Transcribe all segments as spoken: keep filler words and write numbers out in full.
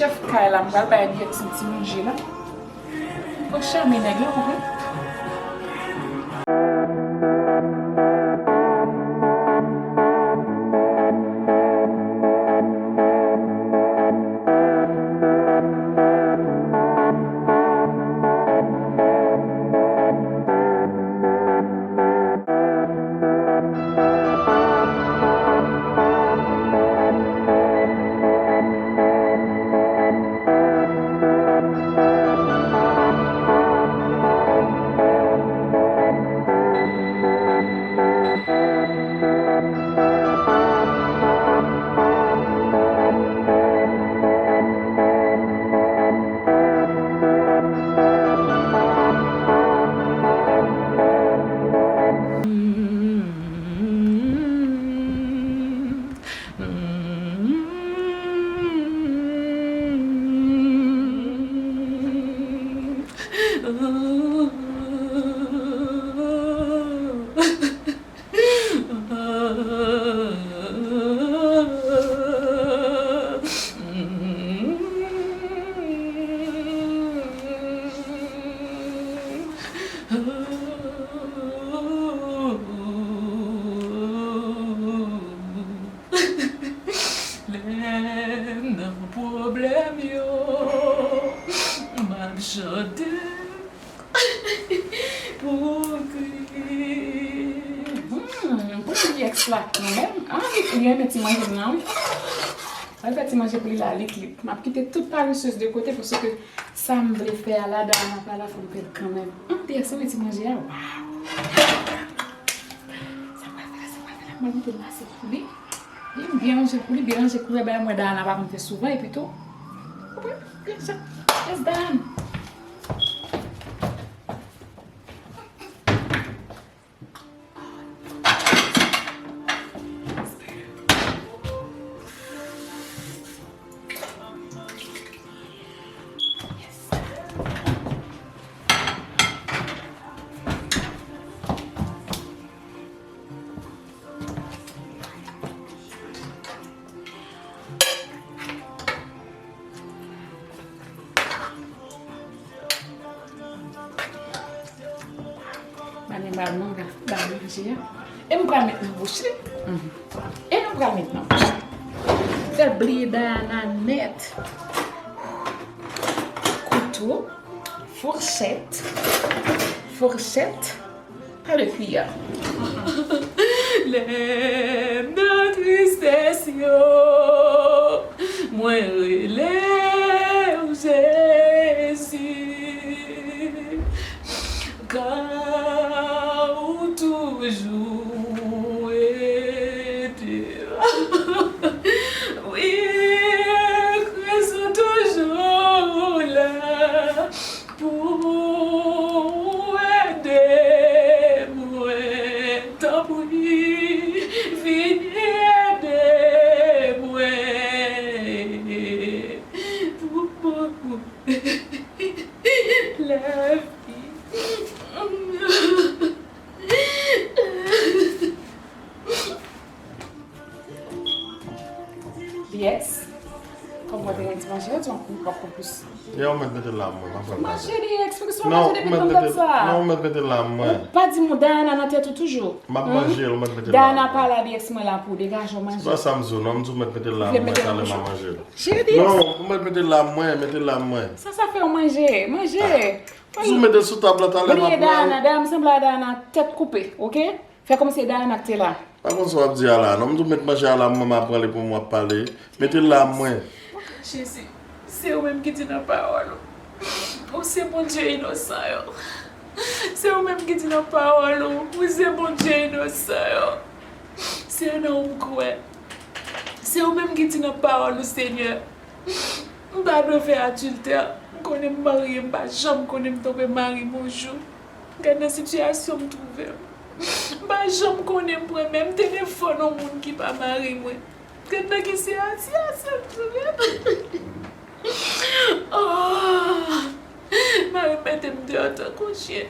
Chèf kay la, m pral bay Alex yon ti manje la. Fò chame nèg la, konprann? Lè m nan pwoblèm yo, m ap chante pou kriye. Hmm, pou Alex la kanmenm. Ah, li, li renmen ti manje m nan, wi. Al fè ti manje pou li la, lik, lik. M ap kite tout pareseuse de kote, paske sa m vle fè a la, Dayana pa la, fò m fè l kanmenm. Alex renmen ti manje a, waw. Sa m pral fè la, sa m pral fè la, m pral mete l la, se pou li. Li byen ranje pou li, byen ranje koulè, bagay mwen Dayana pa konn fè souvan, epi tou. Ou konprann? Byen jan. Yes, Dayana. Ba li, ba nou, ba, ba manje a. E m pral met nan bouch li. Mhm. E nou pral met nan bouch li. Fè l bliye Dayana nèt. Kouto, fourchèt, fourchèt. Pa de kwi a. Lè m nan tristès yo, mwen rele w, Jezi, ka ou toujou ede m. Wi, Kris ou toujou la. Pou ede mwen, tanpri, vini ede mwen. Pou mwen, lavi. Yes. Kòm mwen te gen ti manje, yo di yon kou, yon kou plis. Yo, ou mèt mete l la, mwen, m ap pral manje. Manje li, eksplike sa, non, manje depi ou mèt mete l la. Non, ou mèt mete l la, mwen. Ou pa di m Dayana nan tèt ou toujou. M ap manje l, ou mèt mete l la. Dayana pa la, di ex mwen la pou degaje w manje. Se pa sa m di w, non, m di w mèt mete l la, mwen, talè m a manje l. Cheri, di ex. Non, ou mèt mete l la, mwen, mete l la, mwen. Sa, sa fè w manje, manje. M di w mete l sou tab la, talè m ap pran l. Bliye Dayana, Dayana, m sanble a Dayana tèt koupe, oke? Fè kòmsi e Dayana k te la. Pa konn sa w ap di a la, non. M di w met manje a la, mwen m ap pran li pou mwen ap pale. Mete l la, mwen. Jezi, se ou menm ki di nan pawòl ou, ou se Bondye inosan yo. Se ou menm ki di nan pawòl ou, ou se Bondye inosan yo. Se nan ou m kwè. Se ou menm ki di nan pawòl ou, Senyè. M pa dwe fè adiltè. M konnen m marye, m pa janm konnen m twonpe mari m yon jou. Gad nan sitiyasyon m twouve m. M pa janm konnen m pran menm telefòn yon moun ki pa mari mwen. Gad nan ki sitiyasyon m twouve m. Oh! Mari m mete m deyò tankou chen.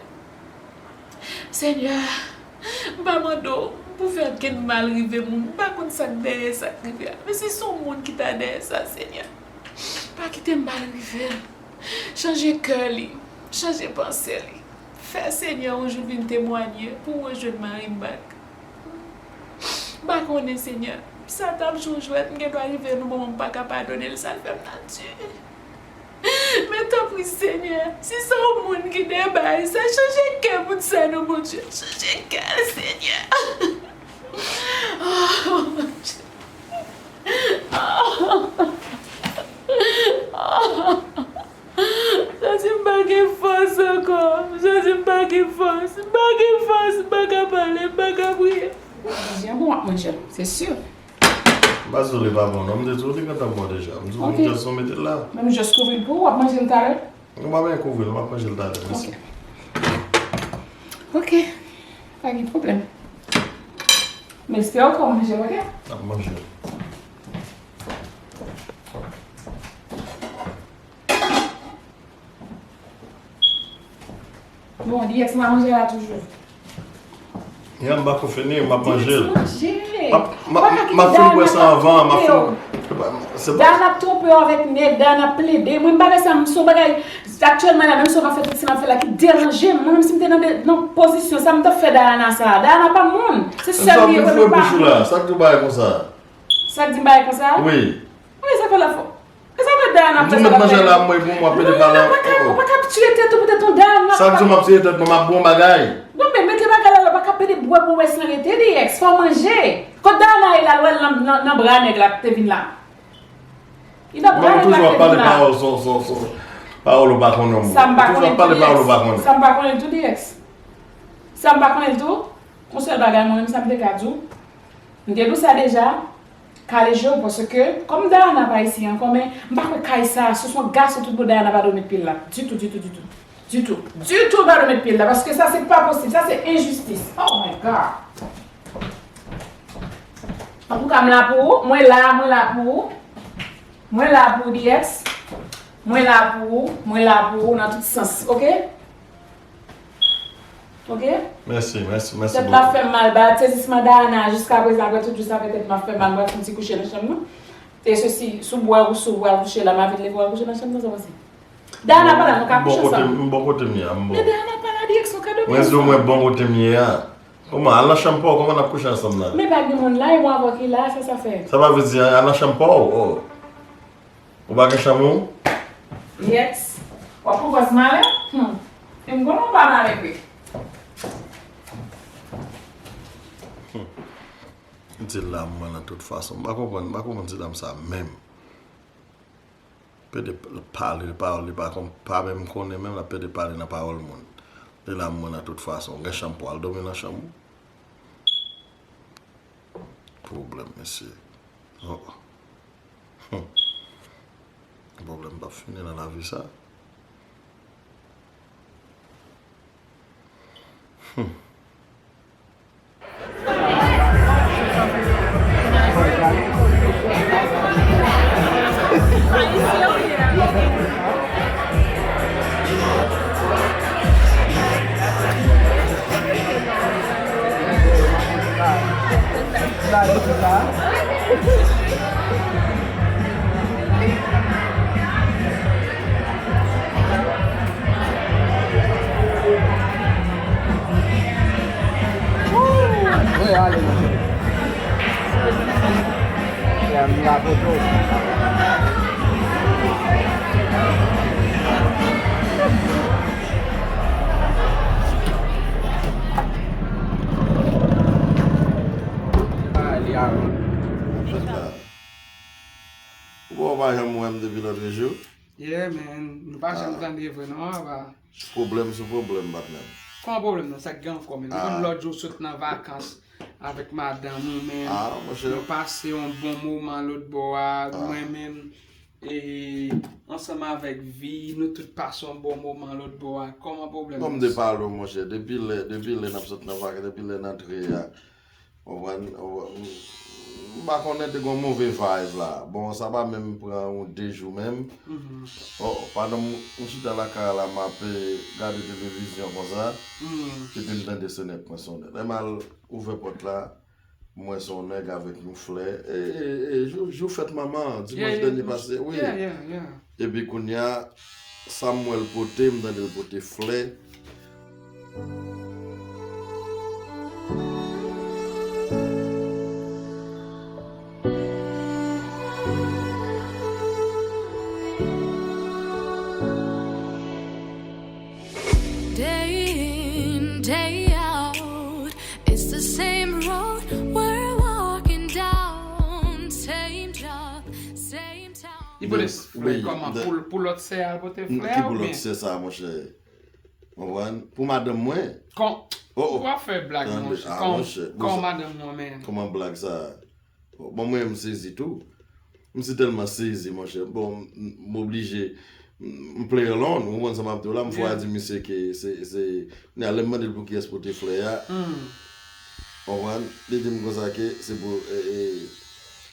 Senyè, m pa mande w pou fè okenn mal rive moun. M pa konn sa k dèyè sa k rive a. Men si se yon moun ki ta dèyè sa, Senyè. Pa kite m mal rive l. Chanje kè li, chanje panse li. Fè Senyè yon jou vin temwanye pou w rejwenn mari m bak. M pa konnen, Senyè. Sa t ap jou jwèt, m gendwa rive yon moman m pa ka padone l, sa l fè m nan di. Men tanpri, Senyè, si se yon moun ki te bay sa, chanje kè moun sa non, Bondye. Chanje kè l, Senyè. Oh, Bondye. Jezi, m pa gen fòs ankò. Jezi, m pa gen fòs. M pa gen fòs. M pa ka pale. M pa ka priye. Jan bon w ap manje l, se si. M pa di w li pa bon, non. M te di w li gentan bon deja. M di w m just mete l la. Men m just kouvri l pou ou, w ap manje l talè? Nou pa bezwen kouvri l, m ap manje l talè, mèsi. Ok. Ok. Pa gen pwoblèm. M espere w ka manje, ok? N ap manje. Bon, D X, m a manje la toujou. Ya, m pako fini, m ap manje l. M ap, m ap, m ap fin bwè sa anvan, m ap fin. Se pa Dana ap twonpe w avèk nèg, Dana ap plede. Mwen, m bagay sa, m se yon bagay, aktyèlman la, menm si w pa fè tout sa m ap fè la, ki deranje m. Mwen, menm si m te nan de, nan pozisyon sa, m t ap fè Dana sa. Dana pa moun. Se sèl li ye, mwen pa moun. Sa k di w bagay konsa? Sa k di m bagay konsa? Wi. Wi, sa fè lòt fwa. E sa fè Dana ap fè sa l ap fè. Ou mèt manje la, mwen, pou mwen, pede pale. Non, non, ou pa ka, ou pa ka tiye tèt ou poutèt yon Dana. Sa k di w m ap tiye tèt mwen, m ap bon bagay. Non, men mete bagay la, ou pa ka pede bwè pou wè san rete, D X, fò w manje. Kot Dana ye la, l wè l nan, nan, nan bra nèg la te vin la. Li nan bra nèg la te vin la. Bon, ou toujou ap pale pawòl, so, so, so, pawòl ou pa konnen, mwen. Ou toujou ap pale pawòl ou pa konnen. Sa m pa konnen tou, D X. Sa m pa konnen tou. Yon sèl bagay, mwen menm, sa m te ka di w. M te di w sa deja. Kale je w, paske, kòm Dana pa isi ankò, men m pa kwè kay sa, si w se yon gason tout bon, Dana pa dwe met pye l la. Ditou, ditou, ditou. Ditou. Ditou, l pa dwe met pye l la, paske sa se pa posib, sa se enjistis. Oh my God. Antouka, m la pou ou, mwen la, mwen la pou ou. Mwen la pou ou, D X. Mwen la pou ou, mwen la pou ou nan tout sans, ok? Ok? Mèsi, mèsi, mèsi bokou. Tèt m ap fè m mal, ba, sezisman Dana, jiskaprezan, apre tout jou sa fè tèt m ap fè m mal, m pral fè yon ti kouche nan chanm nan. E sesi, si w bwè ou si w pral kouche la, m a vin leve w al kouche nan chanm nan, sa w panse? Dana pa la, nou ka kouche ansanm. M bon kote m ye a, m bon. Men Dana pa la, direksyon kado. Mwen di w mwen bon kote m ye a. Kòman, al nan chanm pa w, kòman n ap kouche ansanm la? Men pa gen moun la, e mwen avè w ki la, sa sa fè? Sa pa vle di, al nan chanm pa w, oh. Ou pa gen chanm ou? Yes. W ap pran pòz malè? Hmm. E m konnen w pa malè vre. Hmm. Di l la mwen nan tout fason. M pa konprann, m pa konprann ti dam sa menm. Pede pale pawòl li pa konn, pa menm konnen menm, l ap pede pale nan pawòl moun. Li la mwen nan tout fason. Gen chanm pou al dòmi nan chanm ou. Pwoblèm, mesye. Oh. Hmm. Pwoblèm p ap fini nan lavi sa. Hmm. Wi, ale, mesye. Kè m la poto. Ou pa janm wè m depi lòtrejou? Yeah, man. Nou pa janm tande vre, non, apa. Pwoblèm sou pwoblèm, patnè m. Kòman pwoblèm nan? Sa k gen ankò, men? Nou konn lòt jou w sot nan vakans avèk madanm ou, men nou pase yon bon moman lòt bò a. Mwen menm, e, ansanm avèk Vi, nou tout pase yon bon moman lòt bò a. Kòman pwoblèm nan? Kòm de pale w, monchè, depi lè, depi lè n ap sot nan vakans, depi lè n antre a, Konprann? M pa konnen, te gen yon move vibe la. Bon, sa pa menm pran yon de jou menm. Oh, pandan m, m chita lakay la, m ap, eh, gade televizyon konsa, epi m tande sonèt mwen sonnen. Lè m al ouvè pòt la, M wè se yon nèg avèk yon flè. E, e, e, jou, jou fèt manman, dimanch dènye pase, wi. Epi kounye a, sa m wè l pote, m tande l pote flè. Day in, day out, it's the same road we're walking down, same job, same town. Li pote flè kòman? Pou, pou lòt sè a, l pote flè a oubyen? Ki pou lòt sè sa, monchè? Konprann? Pou madanm mwen. Kon, ou ap fè blag, monchè. Kon, kon madanm mwen, men. Kòman blag sa? Bon, mwen, m sezi tou. M si tèlman sezi, monchè. Bon, m oblije. M play along, ou konprann sa m ap di w la, m fwa di misye ke se, se, kounye a lè m mande l pou kiyès pote flè a, konprann, li di m konsa ke se pou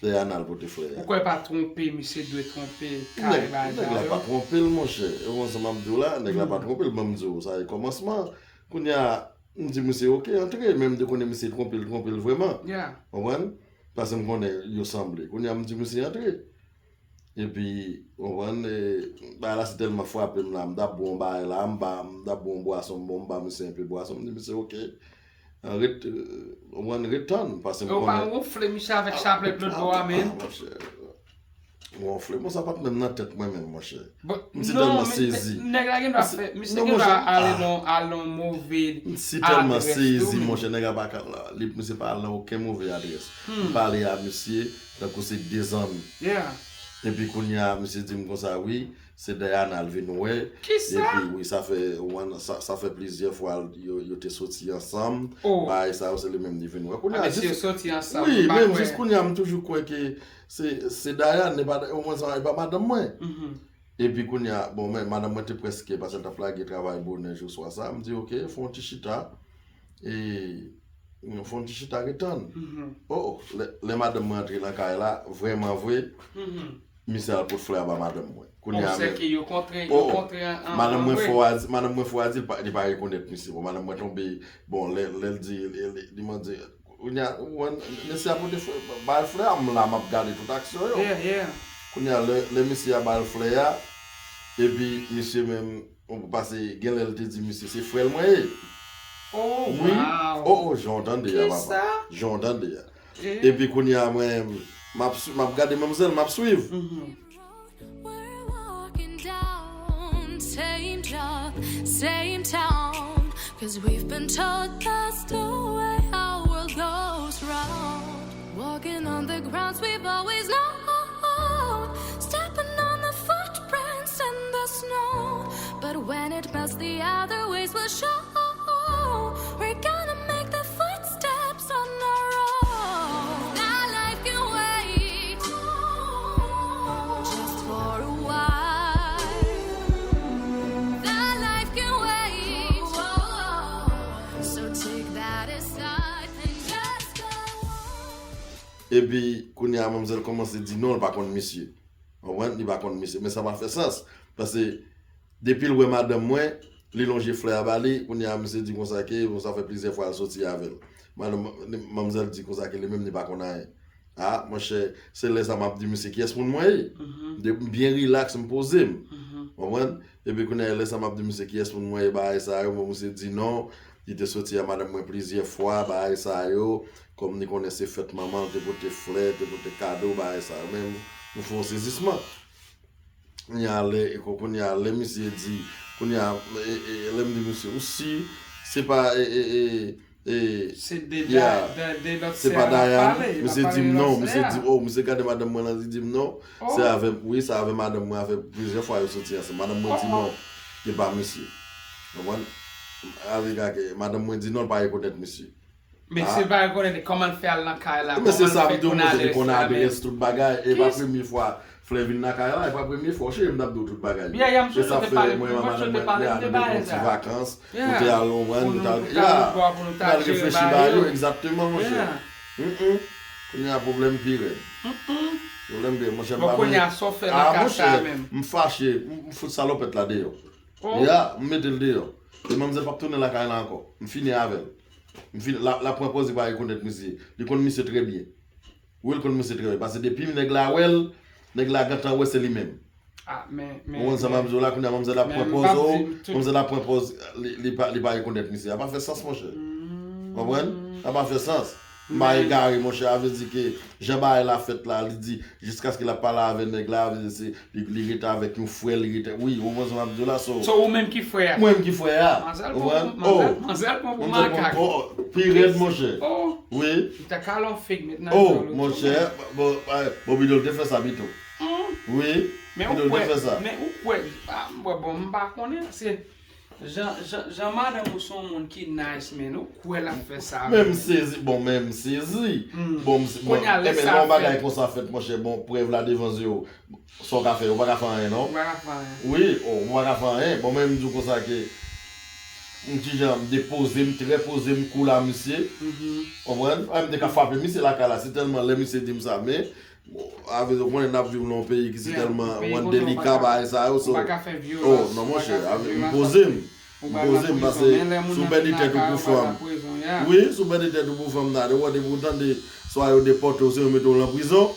Diana l pote flè a. Ou kwè pa twonpe, misye dwe twonpe kay bagay sa yo? Nèg la pa twonpe l, monchè. Ou konprann sa m ap di w la, nèg la pa twonpe l, ban m di w, sa e kòmansman. Kounye a, m di misye oke, antre, men m te konnen misye twonpe l, twonpe l vrèman. Konprann? Paske m konnen yo sanble. Kounye a m di misye antre. Epi, w konprann, e, bagay la si tèlman frape m la, m t ap bwè yon bagay la, m ba, m t ap bwè yon bwason, m bon, m ba misye enpe bwason, m di misye oke. Ret, w konprann, ret tann, paske m konnen. E w pa wonfle misye avèk chaplèt lòt bò a, menn? Ah, monchè. Wonfle, bon, sa pa t menm nan tèt mwen menm, monchè. M si tèlman sezi. Nèg la gen dwa fè, misye gen dwa ale nan, ale nan move adrès tou. M si tèlman sezi, monchè, nèg la pa ka, li, misye pa al nan okenn move adrès. M pale a misye tankou se de zanmi. Epi kounye a, misye di m konsa, wi, se Diana l vin wè. Epi, wi, sa fè, sa, sa fè plizyè fwa yo, yo te soti ansanm. Bagay sa yo, se li menm li vin wè. Kounye a, jis, wi, men jis kounye a, m toujou kwè ke se, se Diana, e pa, omwen sa, e pa madanm mwen. Epi kounye a, bon, men madanm mwen te prèske, paske l t ap lage travay bonè jou swa sa, m di, oke, fè yon ti chita. E, fè yon ti chita ret tann. O, o, lè, lè madanm mwen antre nan kay la, vrèman vre, misye al pot flè a ba madanm mwen. Kounye a, men, o, o, madanm mwen fò a di, madanm mwen fò a di, li pa, li pa rekonèt misye. Bon, madanm mwen tonbe, bon, lè, lè l di, li, li, li mande, Kounye a, ou wè, mesye a pote flè, ba l flè a, m la, m ap gade tout aksyon yo. Kounye a, lè, lè mesye a ba l flè a, epi mesye menm, ou pase, genlè l te di mesye, se frè l mwen ye. Wi. O, o, jan w tande a, papa. Jan w tande a. Epi kounye a, mwen, m ap, m ap gade manmzèl, m ap swiv. We're walking down, same job, same town. Cause we've been told that's the way our world goes round. Walking on the grounds we've always known, stepping on the footprints in the snow. But when it melts, the other ways will show. We're gonna make the footsteps on our own. That life can wait, just for a while. That life can wait, so take that aside and just go on. Epi, kounye a, manmzèl kòmanse di non, l pa konn misye. Konprann? Li pa konn misye. Men sa pa fè sans. Paske, depi l wè madanm mwen, li lonje flè a ba li. Kounye a, misye di konsa ke, bon, sa fè plizyè fwa l soti avè l. Madanm, manmzèl di konsa ke li menm li pa konn anyen. A, monchè, se lè sa m ap di misye kiyès moun mwen ye. De, m byen rilaks, m poze m. Konprann? Epi kounye a, lè sa m ap di misye kiyès moun mwen ye, bagay sa yo, bon, misye di non. Li te soti a madanm mwen plizyè fwa, bagay sa yo. Kòm li konnen se fèt manman l, te pote flè, te pote kado, bagay sa yo. Men m, m fè yon sezisman. Kounye a lè, e ko-, kounye a lè misye di, kounye a, e, e, lè m di misye, ou si se pa, e, e, e, e, se de, de, de lòt sè a l ap pale, misye di m non, misye di, o, misye gade madanm mwen lan, li di m non, se avè, wi, se avè madanm mwen, avè plizyè fwa yo soti ansanm. Madanm mwen di non, se pa misye. Konprann? Avè gade, madanm mwen di non, l pa rekonèt misye. Mesye pa rekonèt li, kòman l fè al nan kay la, kòman l fè konn adrès la, men. Mesye sa m di w, monchè, li konn adrès tout bagay, e pa premye fwa flè vin nan kay la, e pa premye fwa, cheri, m t ap di w tout bagay yo. E sa fè mwen, madanm mwen, nou te al nan yon ti vakans, nou te al, nou te al, nou te al reflechi ba yo, egzakteman, monchè. Kounye a pwoblèm pi rèd. Pwoblèm pi rèd, monchè, m pa vle. A, monchè, m fache, m, m fout salopèt la deyò. Ya, m mete l deyò. E manmzèl p ap tounen lakay la ankò. M fini avè l. M fin, l ap, l ap pran pòz, li pa rekonèt misye. Li konn misye trè byen. Wi, l konn misye trè byen. Paske depi nèg la wè l, nèg la gentan wè se li menm. Ah, men, men, Ou konprann sa m ap di w la, kounye a manmzèl ap pran pòz, oh, manmzèl ap pran pòz, li, li pa, li pa rekonèt misye. Sa pa fè sans, monchè. Konprann? Sa pa fè sans. M pa egare, monchè, a vle di ke jan bagay la fèt la, li di, jiskaske l ap pale avè nèg la, a vle di se, li, li rete avèk yon frè, li rete, wi, ou konprann sa m ap di w la, so. So, ou menm ki frè a? Mwen menm ki frè a. Manzèl pran pou, manzèl, manzèl pran pou makak. Oh, pi rèd, monchè. Oh. Wi. Li ta ka lon fake met nan Oh, monchè, bon, bon, Bidol te fè sa pito. Wi, Bidol te fè sa. Men ou kwè, men ou kwè, ah, bon, bon, m pa konnen, se jan, jan, jan madanm ou se yon moun ki nice, men ou kwè l ap fè sa. Men m sezi, bon, men m sezi. Bon, m se-, bon, Kounye a, lè sa fèt. Lè yon bagay konsa fèt, monchè, bon, prèv la devan zye w. Sa w ka fè, ou pa ka fè anyen, non? Ou pa ka fè anyen. Wi, oh, ou pa ka fè anyen. Bon, men m di w konsa ke m kijan, m depoze, m trè poze, m cool a misye. Konprann? Mwen, m te ka frape misye lakay la, se tèlman lè misye di m sa, men, bon, avè, ou konnen n ap viv nan yon peyi ki se tèlman, ou konprann, delika, bagay sa yo, so, ou pa ka fè vyolans, oh, non, monchè, m poze m. M poze m, paske si w pèdi tèt ou pou fanm. Wi, si w pèdi tèt ou pou fanm, nan de wè depi w tande, swa yo depòte w, se yo mete w nan prizon.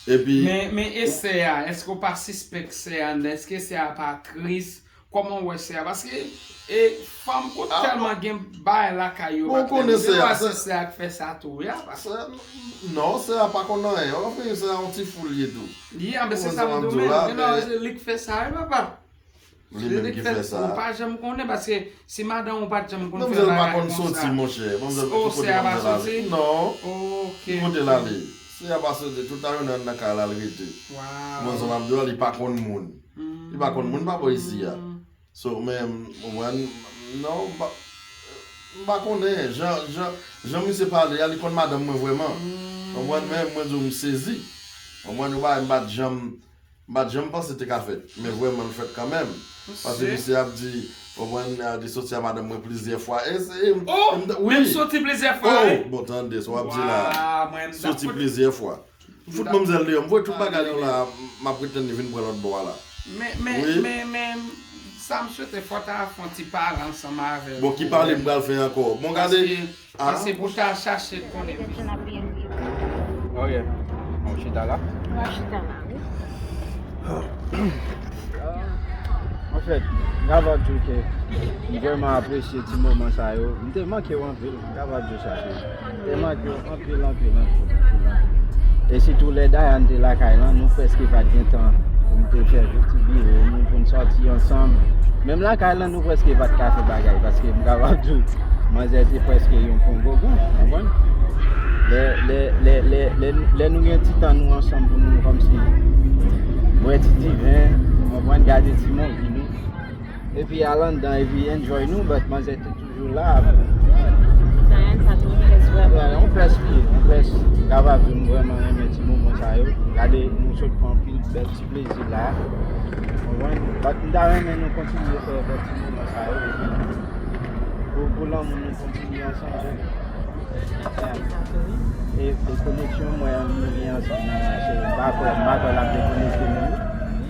Epi Men, men e sè a, èske w pa sispèk sè a anndan? Èske sè a pa tris? Kòman w wè sè a? Paske, e, fanm, kote tèlman gen bagay lakay yo, bon, ou konnen sè a, se sè a k fè sa tou, ya, paske Sè, non, sè a pa konn anyen. Anfen, sè a yon ti fou l ye tou. Li, anben, se sa m di w menm. Gen nan se li k fè sa, wi, papa. Li menm ki fè sa. Ou pa janm konnen, paske si madanm ou pa t janm konn fè bagay konsa. Manmzèl pa konn soti, monchè. Manmzèl, ki kote manmzèl ale? Non. Ki kote l ale? Sè a pa soti. Tout la jounen anndan kay la l rete. Manzè m ap di w, li pa konn moun. Li pa konn moun pa bò isi a. So, men, ou konprann, non, m pa, m pa konnen. Jan, jan, jan misye pale a, li konn madanm mwen vrèman. Ou konprann, men mwen di w, m sezi. Ou konprann, yon bagay m pa t janm M pa t janm panse te ka fèt, men vrèman l fèt kanmenm. Paske misye ap di, ou konprann, li soti a madanm mwen plizyè fwa. E se, e, oh, wi. Menm soti plizyè fwa, wi. Bon, tande sa w ap di la. Soti plizyè fwa. M fout manmzèl deyò, m voye tout bagay yo la, m ap pretann li vin pran lòt bò a la. Men, men, men, men, sa m swete fò ta fè yon ti pale ansanm avè l. Bon, ki pale m pral fè ankò? Bon, gade. Paske pou ta chache konnen plis. Oh yeah. Ou chita la? Mwen chita la, wi. Anfèt, m kapab di w ke m vrèman apresye ti moman sa yo. M te manke w anpil, m kapab di w sa tou. M te manke w anpil, anpil, anpil, anpil, anpil. E sitou lè Dayane te lakay lan, nou prèske pa t gen tan pou n te fè ti biro nou, pou n sòti ansanm. Menm lakay lan, nou prèske pa t ka fè bagay, paske m kapab di w, manzè te prèske yon pongogon, w konprann? Lè, lè, lè, lè, lè, lè nou gen ti tan nou ansanm pou nou kòmsi bwè ti diven, w konprann, gade ti movie nou. Epi al anndan, epi enjoy nou, but manzè te toujou la. Dayane sa te yon pès vrèman. Yeah, yon pès wi, yon pès. Kapab di m vrèman renmen ti moman sa yo. Gade, nou sot pran anpil bèl ti plezi la. Konprann? But m ta renmen nou kontinye fè bèl ti moman sa yo. Epi, pou, pou lanmou nou kontinye ansanm, wi. E, e koneksyon mwen an, nou gen ansanm nan mache. M pa kwè, m pa kwè l ap dekonekte menm.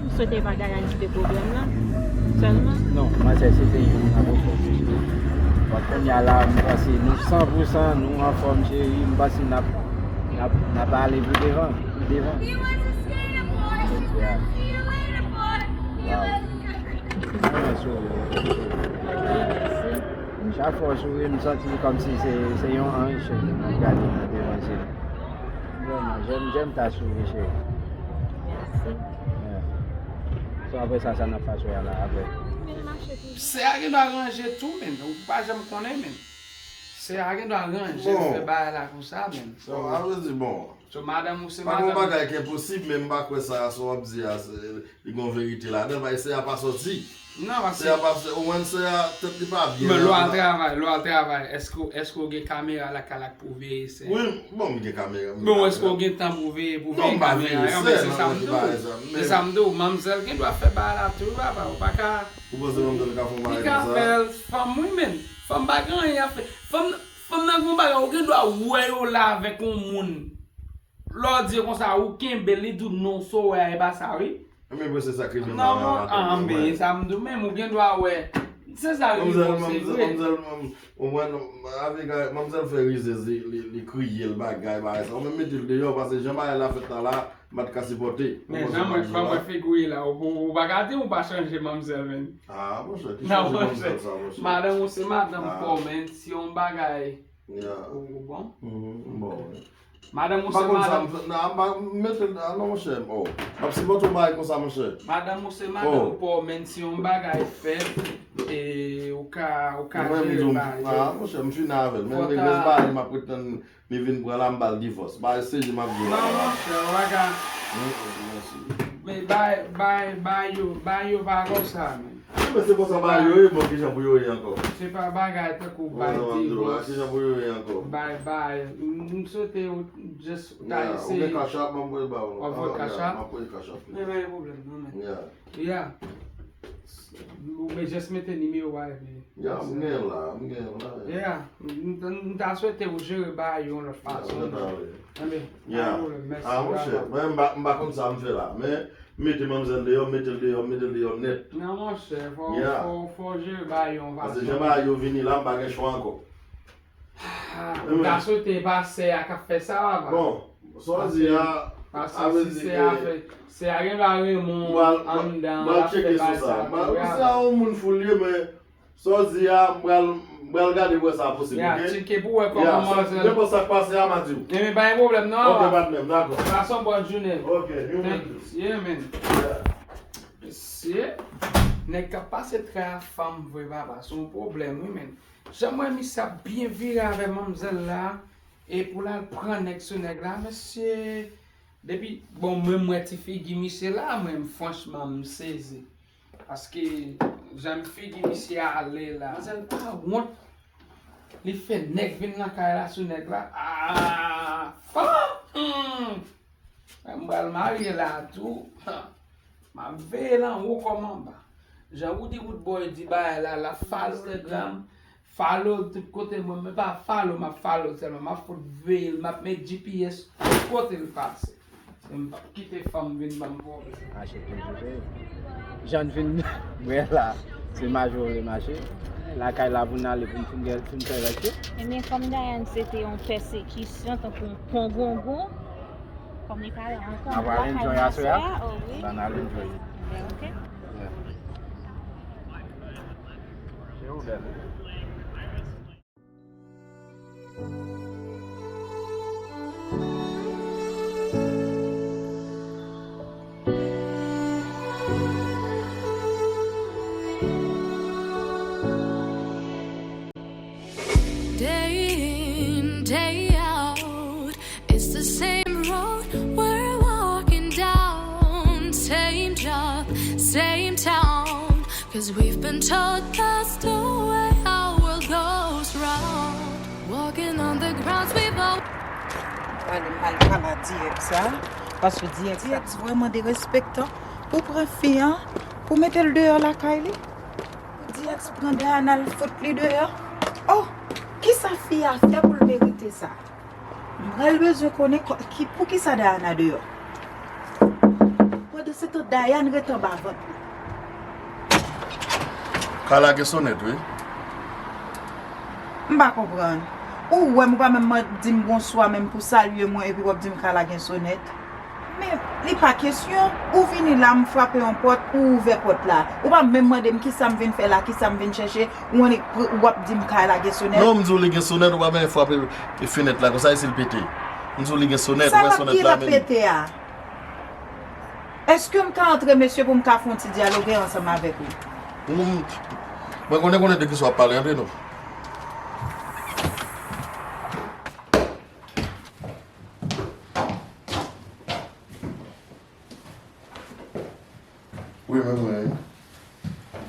M swete pa Dayane ki te pwoblèm nan sèlman. Non, manzè se te youn nan pwoblèm. Bon, kounye a la, m panse nou san pou san, nou anfòm, cheri. M panse n ap, n ap, n ap ale pou devan, pou devan. Yeah. Wow. Mwen souri. Chak fwa w souri, m santi kòmsi se, se yon anj, cheri, m ap gade nan devan zye m. Vrèman, jèm, jèm ta souri, cheri. Mèsi. Yeah. So, apre sa, sa n ap fè aswè a la, apre? Sè a gen dwa ranje tou, men. Ou pa janm konnen, men. Sè a gen dwa ranje, fè bagay la konsa, men. So, a vle di, bon. So, madanm ou se madanm. Pa gen bagay ki enposib, men m pa kwè sa, sa w ap di a, se, li gen yon verite ladan, paske sè a pa soti. Non, paske sè a pa, ou konprann, sè a, tèt li pa byen. Men lè w al travay, lè w al travay, èske, èske w gen kamera lakay la pou veye sè a? Wi, bon, m gen kamera. Bon, èske w gen tan pou veye, pou veye kamera? Non, m pa veye sè, se sa m di w. Se sa m di w, manmzèl gen dwa fè bagay la tou, papa, ou pa ka. Ou panse manmzèl ka fè yon bagay konsa? Li ka fè l, fanm, wi, men. Fanm pa gen anyen a fè. Fanm, fanm nan gen yon bagay, ou gen dwa wè yo la avèk yon moun. Lè w di yo konsa, ou kenbe l, li di w non, sa w wè a, e pa sa, wi. Ebyen, se sa k rive nan, nan, nan, anben, sa m di w menm, ou gen dwa wè, Se sa yo di, bon, se vre. Manmzèl, manmzèl, manmzèl fè rizez, li, li, li kriye, l bagay, bagay sa. Ou menm mete l deyò, paske jan bagay la fèt la, la, m pa t ka sipòte. Men jan mwen, jan mwen figure la, ou, ou, ou pa ka di ou pa chanje manmzèl, men. Ah, monchè, ki chanje manmzèl sa, monchè? Madanm ou se madanm pa w, men si yon bagay, ou bon. Bon. Madanm ou se madanm. M pa konn sa, m, m mete l, ah non, monchè, oh. M ap sipòte yon bagay konsa, monchè. Madanm ou se madanm pa w, men si yon bagay fèt, e, ou ka, ou ka jere bagay yo. Ah, monchè, m fini avè l. Men regrès bagay, m ap ret tann li vin pran la, m ba l divòs. Bagay serye m ap di w la. Non, monchè, ou pa ka. Men bay, bay, bay yo, bay yo pa konsa, men. Men se konsa bagay yo ye, bon, kijan pou yo ye ankò? Se pa bagay tankou bay divòs. Kijan pou yo ye ankò? Bay, bay. M, m swete ou just ta eseye. Ou gen Cash App, m ap voye ba ou. W ap voye Cash App? M ap voye Cash App. Men pa gen pwoblèm, non, men. Yeah. Ou men just mete nimewo a epi. Yeah, m gen la, m gen la. Yeah. M, m, m ta swete ou jere bagay yo yon lòt fason. Yeah, mwen ta vle. Anben, yeah. Pa gen pwoblèm, mèsi. Ah, monchè, mwen, m pa, m pa konn sa m fè la, men mete manmzèl deyò, mete l deyò, mete l deyò nèt. Non, monchè, fò, yeah, fò, fò jere bagay yo yon fason. Paske jan bagay yo vini la, m pa gen chwa ankò. Ah, m ta swete e pa sè a k ap fè sa, papa. Bon, sa w di a, paske si sè a fè, sè a gen dwa renmen w anndan, l ap fè bagay sa tou. M pral tcheke sou sa. Se a yon moun fou l ye, men sa w di a, m pral, m pral gade pou wè sa posib, ok? Ya, tcheke pou wè kòman manzè. Nenpòt sa k pase a, m a di w. Ebyen, pa gen pwoblèm, non, papa. Ok, patnè m, dakò. Pase yon bòn jounen. Ok, you too. Thanks. Yeah, man. Yeah. Mesye, nèg k ap pase trè a fanm vre, papa. Se yon pwoblèm, wi, men. Jan m wè misye ap byen vire avè manmzèl la, e pou l al pran nèg sou nèg la, mesye, depi, bon, mwen, m wè ti figi misye la, mwen, franchman, m sezi. Paske, jan figi misye ale la, manzèl pa wont, li fè nèg vin nan kay la sou nèg la, ah, ah, hmm. M pral marye la tou. M ap veye l anwo kòm anba. Jan Roody Roodboy di bagay la, l ap follow Instagram, follow l tout kote, mwen menm pa follow, m ap follow l sèlman. M ap fout veye l, m ap met G P S tout kote l pase. E m p ap kite fanm vin ban m pwoblèm. Mache toujou vre. Jan n vin wè la, se mache w vle mache. Lakay la pou n ale pou n fin gen, fin fè rès yo. Ebyen, kòm Dayane se te yon pèsekisyon, tankou yon pongongon, kòm li pa la ankò, lakay masè a, oh wi. N al enjoy. Ebyen, ok. Yeah. Se ou bèl. Day in, day out, it's the same road we're walking down, same job, same town. 'Cause we've been taught that's the way our world goes round. Walking on the grounds we've all Prale m al pale a D X sa, paske D X sa. D X vrèman derespektan. Ou pran fi an, pou mete l deyò lakay li. D X pran Dayana, l fout li deyò. Oh, kisa fi a fè pou l merite sa? M pral bezwen konnen kò-, ki, poukisa Dayana deyò. Pandansetan, Dayana ret anba vant li. Kay la gen sonèt, wi. M pa konprann. Ou wè m, ou pa menm di m bonswa, menm pou salye mwen, epi w ap di m kay la gen sonèt. Men, li pa kesyon, ou vini la, m frape yon pòt, ou ouvè pòt la. Ou pa menm mande m kisa m vin fè la, kisa m vin chèche, ou annik pr-, w ap di m kay la gen sonèt. Non, m di w li gen sonèt, ou pa menm frape fenèt la, konsa e si l pete. M di w li gen sonèt, ou wè sonèt la menm. Sa l ap pete a? Èske m ka antre, mesye, pou m ka fè yon ti dyaloge ansanm avèk ou? M, mwen konnen, konnen de kisa w ap pale, antre non. Wi, men mwen.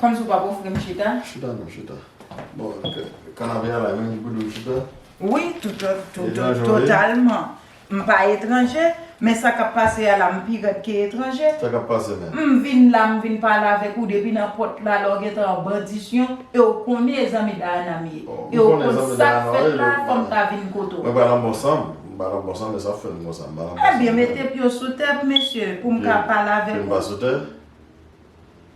Kòmsi w p ap ofri m chita? Chita non, chita. Bon, ke, kanape a la, menm ki pou di w chita? Wi, tout, tout, tout, totalman. M pa etranje, men sa k ap pase a la, m pi rèd ke etranje. Sa k ap pase menm? M vin la, m vin pale avèk ou depi nan pòt la, lè w gentan an bandisyon, e w konnen e zanmi Dayana m ye. E w konn sa k fèt la, fò m ta vin kote w. Mwen pa nan bon san m. M pa nan bon san m, men sa fè m konsa, m pa nan bon san m. Ebyen, mete pye w sou tè, mesye, pou m ka pale avèk ou. Pye m pa sou tè?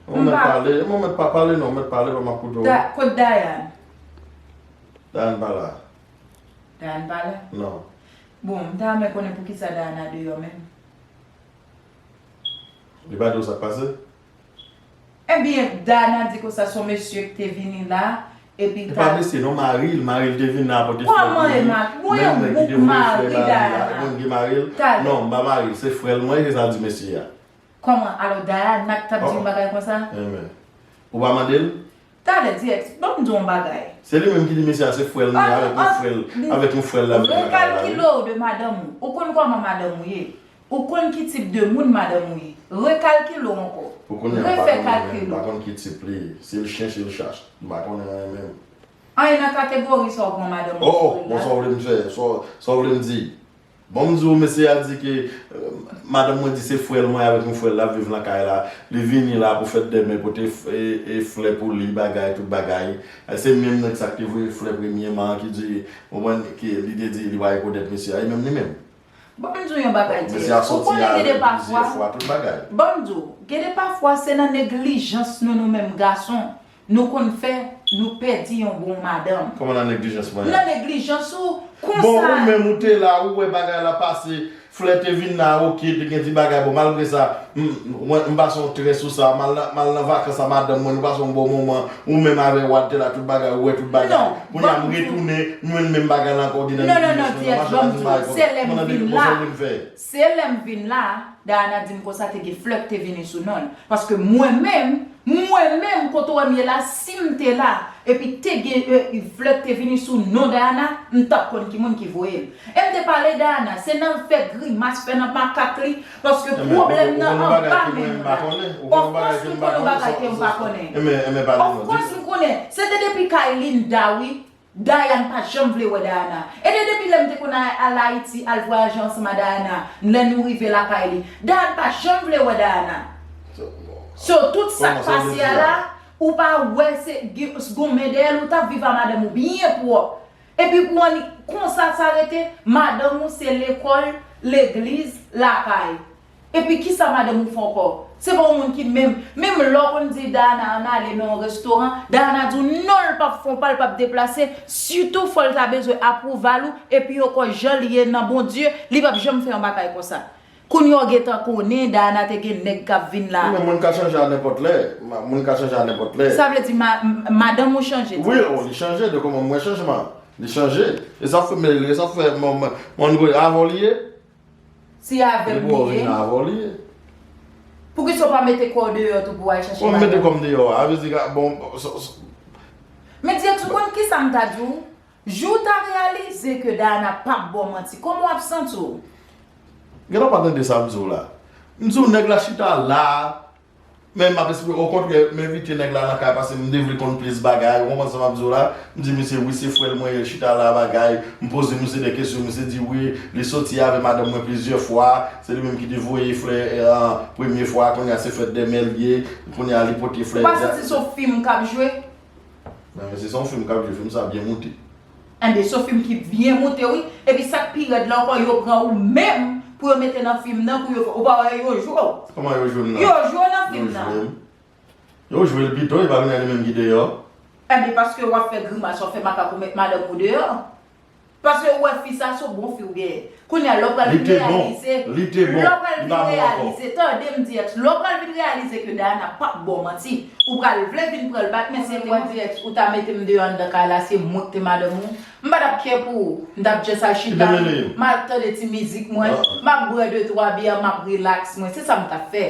Ou mèt pale, ou mèt pa pale non, ou mèt pale, pa m ap koute w. Da, kot Dayan? Dayan pa la. Dayan pa la? Non. Bon, m ta renmen konnen poukisa Dayana deyò menm. Li pa di w sa k pase? Ebyen, Dayana di konsa se yon mesye ki te vini la, epi li ta. E pa mesye non, mari l, mari l te vin la pote flè pou li. Kòman e mari? Mwen yon bouk mari Dayana. Ou konn ki mari l? Non, m pa mari l, se frè l mwen, se sa l di mesye a. Kòman? Alò Dayana k t ap di yon bagay konsa? Enben. Ou pa mande l? Talè, Diex, ban m di w yon bagay. Se li menm ki di mesye a se frè l li avèk yon frè l, avèk yon frè l la vin nan kay la wi. Rekalkile w de madanm ou. Ou konn kòman madanm ou ye. Ou konn ki tip de moun madanm ou ye. Rekalkile w ankò. Pou kounye a m pa konnen menm, m pa konn ki tip li ye. Si l chen, si l chat. M pa konnen anyen menm. Anyen nan kategori sa w pran madanm ou frè l la. Oh, oh, bon, sa w vle m fè? Sa w vle m di? Bon, m di w, mesye a di ke, euh, madanm mwen di se frè l mwen avèk yon frè l l ap viv nan kay la. Li vini la pou fèt dèmen, pote f-, e, e, flè pou li, bagay, tout bagay. E se menm nèg sa k te voye flè premyèman an ki di, ou konprann, ke li te di li pa rekonèt mesye a. E menm li menm. Bon, m di w yon bagay, Diex. Ou konnen gen de pafwa. Bon, m di w, gen de pafwa se nan neglijans nou, nou menm gason. Nou konn fè, nou pèdi yon bon madanm. Kòman nan neglijans mwen an? Nan neglijans ou, konsa. Bon, ou menm ou te la, ou wè bagay la pase, flè te vin la, oke, te gen ti bagay, bon, malgre sa, m, mwen, m pase yon trè sou sa, m al nan, m al nan vakans a madanm mwen, nou pase yon bon moman, ou menm avè Wad te la, tout bagay, ou wè tout bagay. Kounye a m retounen, m jwenn menm bagay la ankò, ou gen nan neglijans mwen an, mache pa di m pa rekonèt. Kòman nan neglijans mwen an? Se lè m vin la, Dayana di m konsa te gen flè k te vini sou non l. Paske mwen menm, mwen menm, kote w wè m ye la, si m te la, epi te gen, e, flè k te vini sou non Dayana, m t ap konn ki moun ki voye l. E m te pale Dayana, se nan fè grimas, fè nan makak li, paske pwoblèm nan anba men nou la. Of kòs m konn yon bagay ke m pa konnen. Of kòs m konnen. Se te depi kay Linda wi. Dayan pa janm vle wè Dayana. E te depi lè m te konn al Ayiti al vwayaje ansanm a Dayana, lè nou rive lakay li, Dayan pa janm vle wè Dayana. So, tout sa k pase a la, ou pa wè se gon men dèyè l, ou t ap viv a madanm ou byen pwòp. Epi pou annik konsa sa rete, madanm ou se lekòl, legliz, lakay. Epi kisa madanm ou fè ankò? Se pa yon moun ki menm, menm lè w konn di Dayana ann ale nan yon restoran, Dayana di w non, l p ap fè yon pa, l p ap deplase, sitou fò l ta bezwen apwouval ou, epi ankò jan l ye nan Bondye, li p ap janm fè yon bagay konsa. Kounye a w gentan konnen Dayana te gen nèg k ap vin la. Men moun ka chanje a nenpòt lè. Moun ka chanje a nenpòt lè. Sa vle di ma, madanm ou chanje? Wi, o, li chanje de kòman m wè chanjman. Li chanje. E sa fè, men, e sa fè, mwen, mwen, mwen, avan li ye. Si avè m li ye. Poukisa w pa mete kò w deyò tou pou w al chache madanm? Kòman mete kò m deyò a? Sa vle di, bon, sa, sa. Men Diex, ou konn kisa m ta di w? Jou w ta reyalize ke Dayana p ap ba w manti, kòman w ap santi w? Genlè w pa tande sa m di w la. M di w nèg la chita la, men m ap esplike, okontrè, m envite nèg la nan kay paske m te vle konn plis bagay, ou konprann sa m ap di w la? M di misye, wi, se frè l mwen ye, l chita la, bagay, m poze misye de kesyon, misye di wi, li soti avè madanm mwen plizyè fwa, se li menm ki te voye flè, eh, premye fwa, kounye a se fèt dè mè l ye, kounye a li pote flè. Ou pa santi se yon fim k ap jwe? Men, men se, se yon fim k ap jwe, fim sa byen moute. Enben, se yon fim ki byen moute, wi. Epi sa k pi rèd la ankò, yo pran ou menm pou yo mete nan fim nan, pou yo fè, ou pa wè yo jwe w. Kòman yo jwe m nan? Yo jwe w nan fim nan. Yo jwe m. Yo jwe l pito, e pa kounye a li menm ki deyò. Enben, paske w ap fè grimas, w ap fè makak, ou met madanm ou deyò. Paske ou wè fi sa se yon bon fi ou genyen. Kounye a, lè w pral vin reyalize, lè w pral vin reyalize, tande m Diex, lè w pral vin reyalize ke Dayana p ap ba w manti, ou pral vle vin pran l bak, men se mwen Diex, ou ta mete m deyò anndan kay la, se mwen k te madanm ou, m pa t ap kè pou ou, m t ap just al chita, m al tande ti mizik mwen, m ap bwè de twa byè, m ap relax mwen, se sa m t ap fè.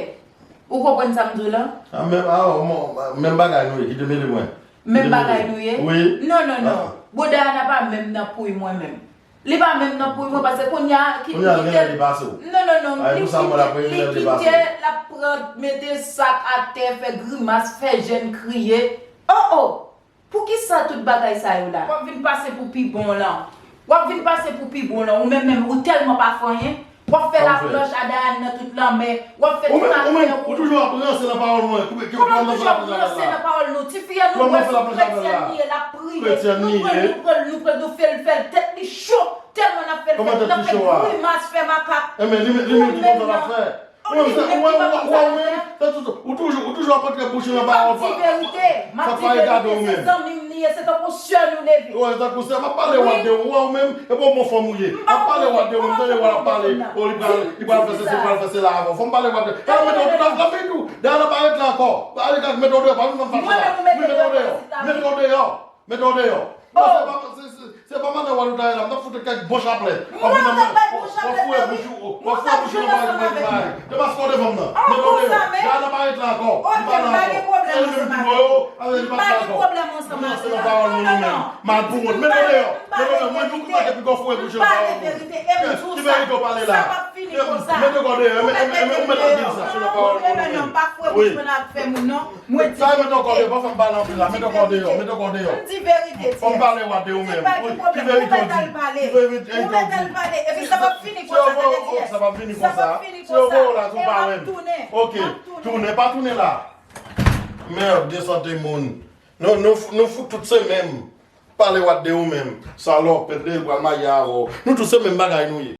Ou konprann sa m di w lan? A, menm, a, menm bagay nou ye, kite mele mwen. Menm bagay nou ye? Wi. Non, non, non. Bon, Dayana pa menm nan pouy mwen menm. Li pa menm nan pouy mwen, paske kounye a, ki, kounye a, li genlè depase w. Non, non, non, li kite, li kite, l ap pran, mete sak atè, fè grimas, fè jèn kriye. Oh, oh! Poukisa tout bagay sa yo la? W ap vin pase pou pi bon w lan. W ap vin pase pou pi bon w lan. Ou menm menm, ou tèlman pa fè anyen. W ap fè laplanch a Dayana nan tout lanmè. W ap fè tout afè ou. Ou toujou ap ranse nan pawòl mwen. Kòman w toujou ap ranse nan pawòl nou? Tifi an nou kwè se kretyèn li ye, l ap priye. Nou pran, nou pran, nou pran, nou fè l, fè l tèt li cho. Tèlman n ap fè l, fè l, n ap fè grimas, fè makak. Enben, li menm ki konn sa l ap fè. Ou menm, ou menm, ou menm, ou toujou, ou toujou ap antre bouch ou nan pawòl pa. M ap di verite, m ap di verite, se zanmi m li ye, se tankou sè nou leve. Ou wè, tankou sè, m ap pale wad de ou, ou menm, e bon, bon fanm ou ye. M ap pale wad de ou menm, tande wad ap pale, o, li pral, li pral fè sesi, li pral fè sela avè w. Fò m pale wad de ou. Mete w tout nan flanmi tou. Dayè, nan pa ret la ankò. Pa ret la, mete w deyò, pa vin fè m fache la. Wi, mete w deyò. Mete w deyò. Mete w deyò. Non, se pa, se, se, se pa manè wad ou ta ye la, m t ap fout ou kèk bon chaplè. W ap vin nan men, w ap foure bouch ou, w ap foure bouch ou nan bagay, bagay, bagay. Demaske w devan m nan. Mete w deyò. Dayè, nan pa ret la ankò. Li pa la ankò. Se li menm ki voye w, avè li pa la ankò. Nou lanse nan pawòl nou, nou menm. Mal pou wont. Mete w deyò. Mete w deyò. Mwen di w konsa ke pi gwo foure bouch ou nan pawòl nou. Ki verite w pale la? Mete w deyò. Ou mete anpil sa. Wi. Sa e mete w deyò, pa fè m pale anpil la. Mete w deyò, mete w deyò. M di verite, Fò m pale wad de ou menm. Wi, ki verite w di? Ki verite w di? Epi sa p ap fini konsa, tande byen. Sa p ap fini konsa. Si yo voye w la, tou pa wè m. Ok, tounen, pa tounen la. Mèd, de sante moun. Nou, nou, nou fout tout se menm. Pale wad de ou menm. Salòp, pèdle, l pral marye avè w. Nou tout se menm bagay nou ye.